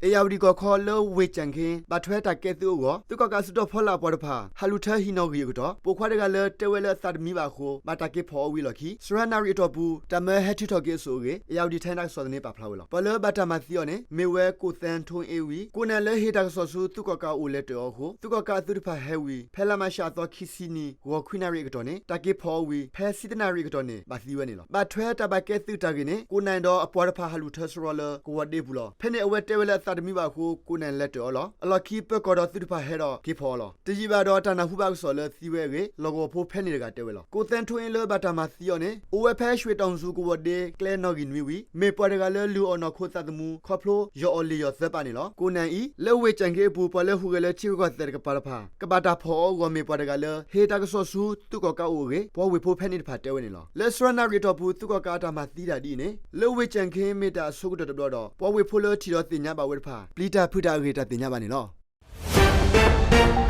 အ့ၣ်ယၣ်ဝတံၣ်ကီၢ်ခီလၢဝ့ၢ်ကၠဲၣ်ခ့ ဘၣ်ထွဲတၢ်ကဲသုးအဂီၢ် သုးကီၣ်ကးအစုတီၤဖီလာ်အပှၤတဖၣ် ဟးလူၤထၢဟံၣ်နီၣ်ဂံၢ်အကတီၢ် ပိာ်ခွါတဂၤလၢတဲဝဲလၢအသးတမံဘၣ်အဃိ ဘၣ်တၢ်က့ၤဖီၣ်အီၤဝံၤအလီၢ်ခံ စှၤနၣ်ရံၣ်အတီၢ်ပူၤ တၢ်မၢဟဲထုးထီၣ်က့ၤအစိၣ်အဂ့ၢ် အ့ၣ်ယၣ်ဝတံၣ် Times တၢ်ကစီၣ်သန့ပာ်ဖျါဝဲလီၤ. ပှၤလၢဘၣ်တၢ်မၤသံအီၤန့ၣ် မ့ၢ်ဝဲ ကိၣ်သဲထိအ့ဝံၤ ကိးနၣ်လၢဟ့ၣ်တၢ်ကစီၣ်ဆူ သုးကီၣ်ကးအအိၣ်လဲၤတၢၢ်အီၤအဃိ သုးကီၣ်ကးအသုးတဖၣ်ဟဲဝံၤ ဖဲလါမးရှးအသီခံဆံနံၤ ဂီၤခွံနၣ်ရံၣ်အကတီၢ်န့ၣ် တၢ်က့ၤဖီၣ်အီၤဝံၤ ဖဲဆံတနၣ်ရံၣ်အကတီၢ်န့ၣ် ဘၣ်သံဝဲန့ၣ်လီၤ. ဘၣ်ထွဲတၢ်ဘၣ်ကဲသုးတၢ်ဂ့ၢ်န့ၣ် ကိးနၣ်ဒီးအပှၤတဖၣ်ဟးလူၤထၢစရီလၢကဝီၤဒ့ပူၤလီၤ. ဖဲန့ၣ်အဝဲတဲဝဲလၢအသးတမံဘၣ်အဃိ ကိးနၣ်လဲၤတၢၢ်အီၤလီၤ. အလီၢ်ခံပၢၤကီၢ်ဒီးသုးတဖၣ်ဟဲဒီးက့ၤဖီၣ်အီၤလီၤ. တယံာ်ဘၣ်ဒီးတၢ်နၢ်ဟူဘၣ်အကစီၣ်လၢသံဝဲအဂ့ၢ် လီၢ်ကဝီၤဖိဖဲန့ၣ်တဂၤတဲဝဲလီၤ. ကိၣ်သဲထိအ့လၢဘၣ်တၢ်မၤသံအီၤန့ၣ် အိၣ်ဝဲဖဲ ရွှေတောင်စွန်း ကဝီၤဒ့ကျဲနီၣ်ဂံၢ်နွံဝံၤ မ့ၢ်ပှၤတဂၤလၢလုၢ်အီၣ်နီၢ်ခိသးသမူ ခီဖျိယီၢ်အီၣ်လံာ်ယီၢ်သၢပာ်န့ၣ်လီၤ. ကိးနၣ်အံၤ လၢဝ့ၢ်ကၠဲၣ်ခ့အပူၤ ပှၤလၢဟူးဂဲၤလၢထံရူၢ်ကီၢ်သဲးတကပၤတဖၣ် ကဘၣ်တၢ်ဖီၣ်အီၤအဂီၢ် မ့ၢ်ပှၤတဂၤလၢ ဟ့ၣ်တၢ်ကစီၣ်ဆူသုးကီၣ်ကးအအိၣ်အဂ့ၢ် ပှၤဝ့ၢ်ဖိဖဲန့ၣ်တဖၣ်တဲဝဲန့ၣ်လီၤ. လၢစှၤနၣ်ရံၣ်အတီၢ်ပူၤ သုးကီၣ်ကးအတၢ်မၤသံတၢ်ဒ်အံၤန့ၣ် လၢဝ့ၢ်ကၠဲၣ်ခ့မ့ၢ်တၢ်အဆိကတၢၢ်တဘျီဒီး ပှၤဝ့ၢ်ဖိလၢထံၣ်ဒီးသ့ၣ်ညါဘၣ်ဝဲတဖၣ် ပျံၤတၢ်ဖုးတၢ်အဂ့ၢ်တၢ်သ့ၣ်ညါဘၣ်န့ၣ်လီၤ.